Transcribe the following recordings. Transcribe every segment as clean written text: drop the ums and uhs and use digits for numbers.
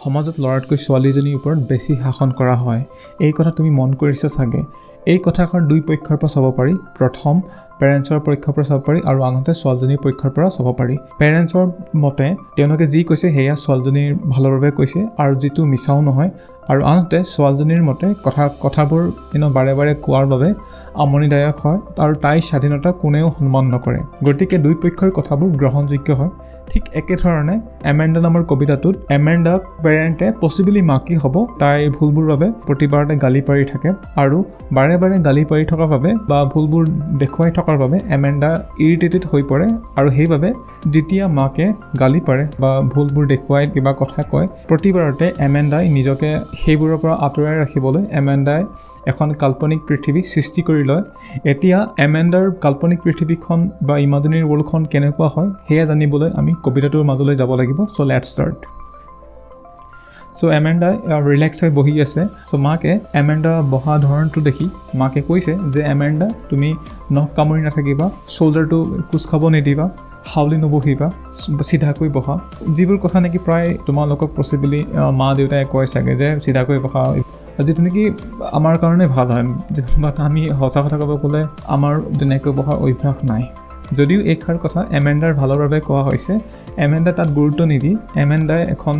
সমাজত ল'ৰাতকৈ ছোৱালীজনীৰ ওপৰত বেছি শাসন কৰা হয়। এই কথা তুমি মন কৰিছা চাগে। এই কথাষাৰ দুই পক্ষৰ পৰা চাব পাৰি। প্ৰথম পেৰেণ্টছৰ পক্ষৰ পৰা চাব পাৰি আৰু আনহাতে ছোৱালীজনীৰ পক্ষৰ পৰা চাব পাৰি। পেৰেণ্টছৰ মতে তেওঁলোকে যি কৈছে সেয়া ছোৱালীজনীৰ ভালৰ বাবে কৈছে আৰু যিটো মিছাও নহয়। আৰু আনহাতে ছোৱালীজনীৰ মতে কথাবোৰ এনেও বাৰে বাৰে কোৱাৰ বাবে আমনিদায়ক হয় আৰু তাইৰ স্বাধীনতা কোনেও সন্মান নকৰে। গতিকে দুই পক্ষৰ কথাবোৰ গ্ৰহণযোগ্য হয়। ঠিক একেধৰণে এমেণ্ডা নামৰ কবিতাটোত এমেণ্ডাক পেৰেণ্টে, পচিবলি মাকেই হ'ব, তাইৰ ভুলবোৰ বাবে প্ৰতিবাৰতে গালি পাৰি থাকে আৰু বাৰে বাৰে গালি পাৰি থকাৰ বাবে বা ভুলবোৰ দেখুৱাই থকাৰ বাবে এমেণ্ডা ইৰিটেটেড হৈ পৰে। আৰু সেইবাবে যেতিয়া মাকে গালি পাৰে বা ভুলবোৰ দেখুৱাই কিবা কথা কয়, প্ৰতিবাৰতে এমেণ্ডাই নিজকে সেইবোৰৰ পৰা আঁতৰাই ৰাখিবলৈ এমেণ্ডাই এখন কাল্পনিক পৃথিৱী সৃষ্টি কৰি লয়। এতিয়া এমেণ্ডাৰ কাল্পনিক পৃথিৱীখন বা ইমাজিনেৰী ৱৰ্ল্ডখন কেনেকুৱা হয়, সেয়া জানিবলৈ আমি কবিতাটোৰ মাজলৈ যাব লাগিব। So let's start. চ' এমেণ্ডাই ৰিলেক্স হৈ বহি আছে। চ' মাকে এমেণ্ডা বহা ধৰণটো দেখি মাকে কৈছে যে এমেণ্ডা, তুমি নখ কামুৰি নাথাকিবা, শ্ব'ল্ডাৰটো কোচ খাব নিদিবা, হাউলি নবহিবা, চিধাকৈ বহা। যিবোৰ কথা নেকি প্ৰায় তোমালোকক পচিবলি মা দেউতাই কয় চাগে যে চিধাকৈ বহা, যিটো নেকি আমাৰ কাৰণে ভাল হয়। বাট আমি সঁচা কথা ক'ব গ'লে আমাৰ তেনেকৈ বহাৰ অভ্যাস নাই। যদিও এইষাৰ কথা এমেণ্ডাৰ ভালৰ বাবে কোৱা হৈছে, এমেণ্ডা তাত গুৰুত্ব নিদি এমেণ্ডাই এখন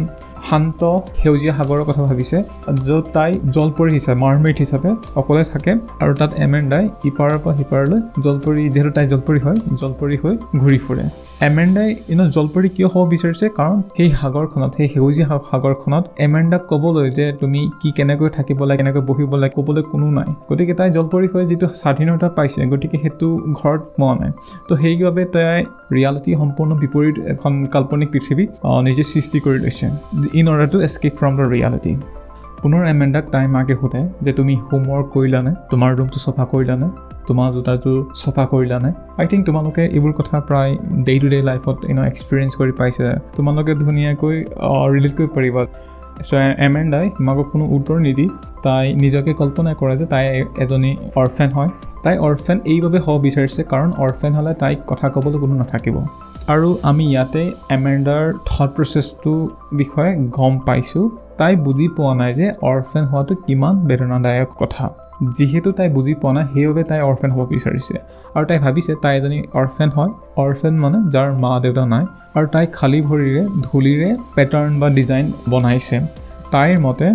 শান্ত সেউজীয়া সাগৰৰ কথা ভাবিছে, য'ত তাই জলপৰী হিচাপে, মাৰমেইড হিচাপে অকলে থাকে। আৰু তাত এমেণ্ডাই ইপাৰৰ পৰা সিপাৰলৈ জলপৰী, যিহেতু তাই জলপৰী হয়, জলপৰী হৈ ঘূৰি ফুৰে। এমেণ্ডাই ইনো জলপৰী কিয় হ'ব বিচাৰিছে? কাৰণ সেই সাগৰখনত, সেই সেউজীয়া সাগৰখনত এমেণ্ডাক ক'বলৈ যে তুমি কি কেনেকৈ থাকিব লাগে, কেনেকৈ বহিব লাগে, ক'বলৈ কোনো নাই। গতিকে তাই জলপৰী হৈ যিটো স্বাধীনতা পাইছে, গতিকে সেইটো ঘৰত পোৱা নাই। তো সেইবাবে তাই ৰিয়েলিটি সম্পূৰ্ণ বিপৰীত এখন কাল্পনিক পৃথিৱী নিজে সৃষ্টি কৰি লৈছে in order to escape from the reality. পুনৰ এমেণ্ডাক তাই মাকে সোধে যে তুমি হোমৱৰ্ক কৰিলানে? তোমাৰ ৰুমটো চফা কৰিলানে? তোমাৰ জোতাযোৰ চফা কৰিলানে? আই থিংক তোমালোকে এইবোৰ কথা প্ৰায় ডে টু ডে লাইফত এক্সপিৰিয়েঞ্চ কৰি পাইছে। তোমালোকে ধুনীয়াকৈ ৰিলেট কৰিব পাৰিবা। চ' এমেণ্ডাই মাকক কোনো উত্তৰ নিদি তাই নিজকে কল্পনা কৰে যে তাই এজনী অৰফেন হয়। তাই অৰফেন এইবাবে হ'ব বিচাৰিছে, কাৰণ অৰফেন হ'লে তাইক কথা ক'বলৈ কোনো নাথাকিব। আৰু আমি ইয়াতে এমেণ্ডাৰ থট প্ৰচেছটোৰ বিষয়ে গম পাইছোঁ। তাই বুজি পোৱা নাই যে অৰফেন হোৱাটো কিমান বেদনাদায়ক কথা। যিহেতু তাই বুজি পোৱা নাই, সেইবাবে তাই অৰফেন হ'ব বিচাৰিছে। আৰু তাই ভাবিছে তাই এজনী অৰফেন হয়। অৰফেন মানে যাৰ মা দেউতা নাই। আৰু তাই খালী ভৰিৰে ধূলিৰে পেটাৰ্ণ বা ডিজাইন বনাইছে। তাইৰ মতে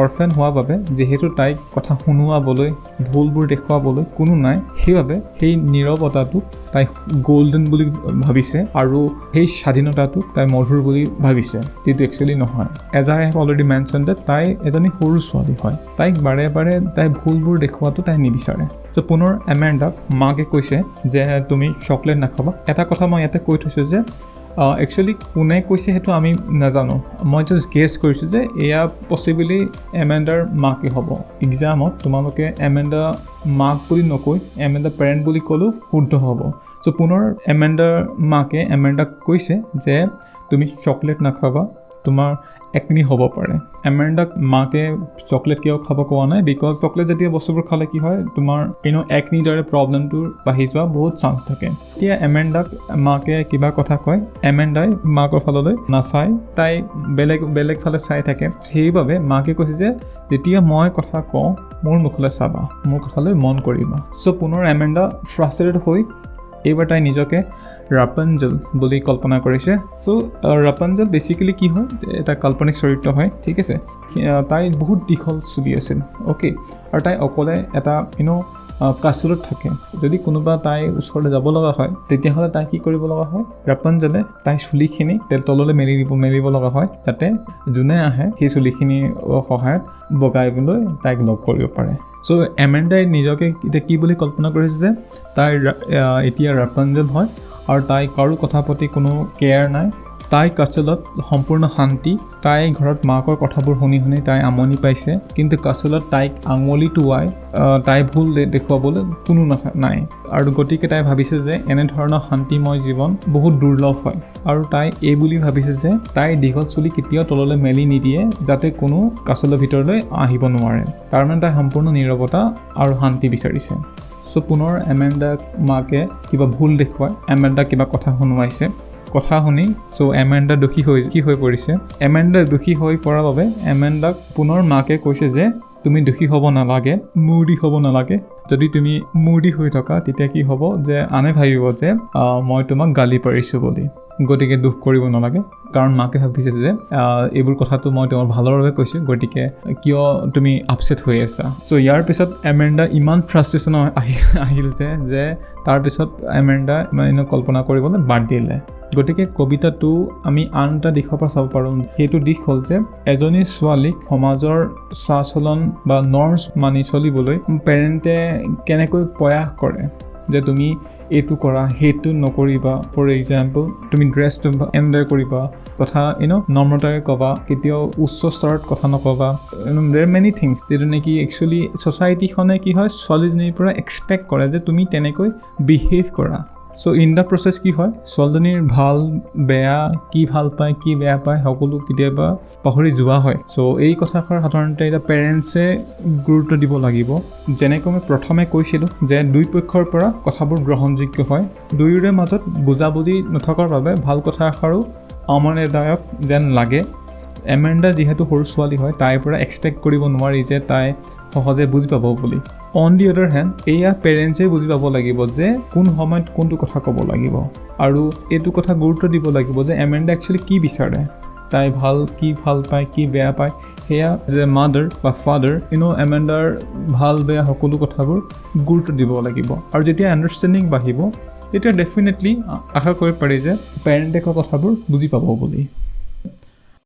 অৰফেন হোৱা বাবে যিহেতু তাইক কথা শুনোৱাবলৈ, ভুলবোৰ দেখুৱাবলৈ কোনো নাই, সেইবাবে সেই নীৰৱতাটোক তাই গল্ডেন বুলি ভাবিছে আৰু সেই স্বাধীনতাটোক তাই মধুৰ বুলি ভাবিছে, যিটো একচুৱেলি নহয়। As I have already mention, তাই এজনী সৰু ছোৱালী হয়। তাইক বাৰে বাৰে তাই ভুলবোৰ দেখুওৱাটো তাই নিবিচাৰে। ত' পুনৰ এমেণ্ডাক মাকে কৈছে যে তুমি চকলেট নাখাবা। এটা কথা মই ইয়াতে কৈ থৈছোঁ যে একচুৱেলি কোনে কৈছে সেইটো আমি নাজানো। মই জাষ্ট গেছ কৰিছোঁ যে এয়া পচিবলি এমেণ্ডাৰ মাকে হ'ব। এক্সামত তোমালোকে এমেণ্ডা মাক বুলি নকৈ এমেণ্ডা পেৰেণ্ট বুলি ক'লেও শুদ্ধ হ'ব। চ' পুনৰ এমেণ্ডাৰ মাকে এমেণ্ডাক কৈছে যে তুমি চকলেট নাখাবা, তোমাৰ একনি হ'ব পাৰে। এমেণ্ডাক মাকে চকলেট কিয় খাব কোৱা নাই? Because chocolate জাতীয় বস্তুবোৰ খালে কি হয়, তোমাৰ একনিৰ দৰে প্ৰব্লেমটো বাঢ়ি যোৱা বহুত চান্স থাকে। এতিয়া এমেণ্ডাক মাকে কিবা কথা কয়। এমেণ্ডাই মাকৰ ফাললৈ নাচায়, তাই বেলেগ বেলেগ ফালে চাই থাকে। সেইবাবে মাকে কৈছে যে যেতিয়া মই কথা কওঁ, মোৰ মুখলৈ চাবা, মোৰ কথালৈ মন কৰিবা। চ' পুনৰ এমেণ্ডা ফ্ৰাষ্ট্ৰেটেড হৈ এইবাৰ তাই নিজকে ৰাপঞ্জল বুলি কল্পনা কৰিছে। চ' ৰাপঞ্জল বেচিকেলি কি হয়? এটা কাল্পনিক চৰিত্ৰ হয়, ঠিক আছে। তাই বহুত দীঘল চুলি আছিল, অ'কে। আৰু তাই অকলে এটা কাচলত থাকে। যদি কোনোবা তাইৰ ওচৰলৈ যাব লগা হয়, তেতিয়াহ'লে তাই কি কৰিব লগা হয়? ৰাপঞ্জলে তাইৰ চুলিখিনি তললৈ মেলি দিব, মেলিব লগা হয়, যাতে যোনে আহে সেই চুলিখিনিৰ সহায়ত বগাইবলৈ তাইক লগ কৰিব পাৰে। চ' এমেণ্ডাই নিজকে এতিয়া কি বুলি কল্পনা কৰিছে যে তাই এতিয়া ৰাপঞ্জল হয় আৰু তাই কাৰো কথা প্ৰতি কোনো কেয়াৰ নাই। তাই কাচলত সম্পূৰ্ণ শান্তি। তাই ঘৰত মাকৰ কথাবোৰ শুনি শুনি তাই আমনি পাইছে, কিন্তু কাচলত তাইক আঙুলি টোৱাই তাই ভুল দেখুৱাবলৈ কোনো নাই। আৰু গতিকে তাই ভাবিছে যে এনেধৰণৰ শান্তিময় জীৱন বহুত দুৰ্লভ হয়। আৰু তাই এই বুলি ভাবিছে যে তাইৰ দীঘল চুলি কেতিয়াও তললৈ মেলি নিদিয়ে, যাতে কোনো কাচলৰ ভিতৰলৈ আহিব নোৱাৰে। তাৰমানে তাই সম্পূৰ্ণ নীৰৱতা আৰু শান্তি বিচাৰিছে। চ' পুনৰ এমেণ্ডাক মাকে কিবা ভুল দেখুৱাই এমেণ্ডাক কিবা কথা শুনোৱাইছে। কথা শুনি চ' এমেণ্ডা দুখী হৈ পৰিছে। এমেণ্ডা দুখী হৈ পৰাৰ বাবে এমেণ্ডাক পুনৰ মাকে কৈছে যে তুমি দুখী হ'ব নালাগে, মুডি হ'ব নালাগে। যদি তুমি মুডি হৈ থকা, তেতিয়া কি হ'ব যে আনে ভাবিব যে মই তোমাক গালি পাৰিছোঁ বুলি। গতিকে দুখ কৰিব নালাগে, কাৰণ মাকে ভাবিছে যে এইবোৰ কথাটো মই তোমাৰ ভালৰ বাবে কৈছোঁ, গতিকে কিয় তুমি আপছেট হৈ আছা? চ' ইয়াৰ পিছত এমেণ্ডা ইমান ফ্ৰাষ্ট্ৰেশ্যন আহিল যে তাৰপিছত এমেণ্ডা মানে কল্পনা কৰিবলৈ বাদ দিলে। গতিকে কবিতাটো আমি আন এটা দিশৰ পৰা চাব পাৰোঁ। সেইটো দিশ হ'ল যে এজনী ছোৱালীক সমাজৰ চাল চলন বা নৰ্মছ মানি চলিবলৈ পেৰেণ্টে কেনেকৈ প্ৰয়াস কৰে যে তুমি এইটো কৰা, সেইটো নকৰিবা। ফৰ এক্সাম্পল, তুমি ড্ৰেছটো এনেদৰে কৰিবা, কথা নম্ৰতাৰে ক'বা, কেতিয়াও উচ্চ স্তৰত কথা নক'বা। দেৰ মেনি থিংছ যিটো নেকি একচুৱেলি ছ'চাইটিখনে কি হয়, ছোৱালীজনীৰ পৰা এক্সপেক্ট কৰে যে তুমি তেনেকৈ বিহেভ কৰা। চ' ইন the process কি হয়, ছোৱালীজনীৰ ভাল বেয়া, কি ভাল পায়, কি বেয়া পায়, সকলো কেতিয়াবা পাহৰি যোৱা হয়। চ' এই কথাষাৰ সাধাৰণতে এতিয়া পেৰেণ্টছে গুৰুত্ব দিব লাগিব। যেনেকৈ মই প্ৰথমে কৈছিলোঁ যে দুই পক্ষৰ পৰা কথাবোৰ গ্ৰহণযোগ্য হয়, দুয়োৰে মাজত বুজাবুজি নথকাৰ বাবে ভাল কথা এষাৰো আমনিদায়ক যেন লাগে। এমেণ্ডা যিহেতু সৰু ছোৱালী হয়, তাইৰ পৰা এক্সপেক্ট কৰিব নোৱাৰি যে তাই সহজে বুজি পাব বুলি। অন the আদাৰ হেণ্ড, এয়া পেৰেণ্টছে বুজি পাব লাগিব যে কোন সময়ত কোনটো কথা ক'ব লাগিব আৰু এইটো কথা গুৰুত্ব দিব লাগিব যে এমেণ্ডা একচুৱেলি কি বিচাৰে, তাই কি ভাল পায়, কি বেয়া পায়। সেয়া যে মাদাৰ বা ফাদাৰ এমেণ্ডাৰ ভাল বেয়া সকলো কথাবোৰ গুৰুত্ব দিব লাগিব। আৰু যেতিয়া আণ্ডাৰষ্টেণ্ডিং বাঢ়িব, তেতিয়া ডেফিনেটলি আশা কৰিব পাৰি যে পেৰেণ্টে কোৱা কথাবোৰ বুজি পাব বুলি।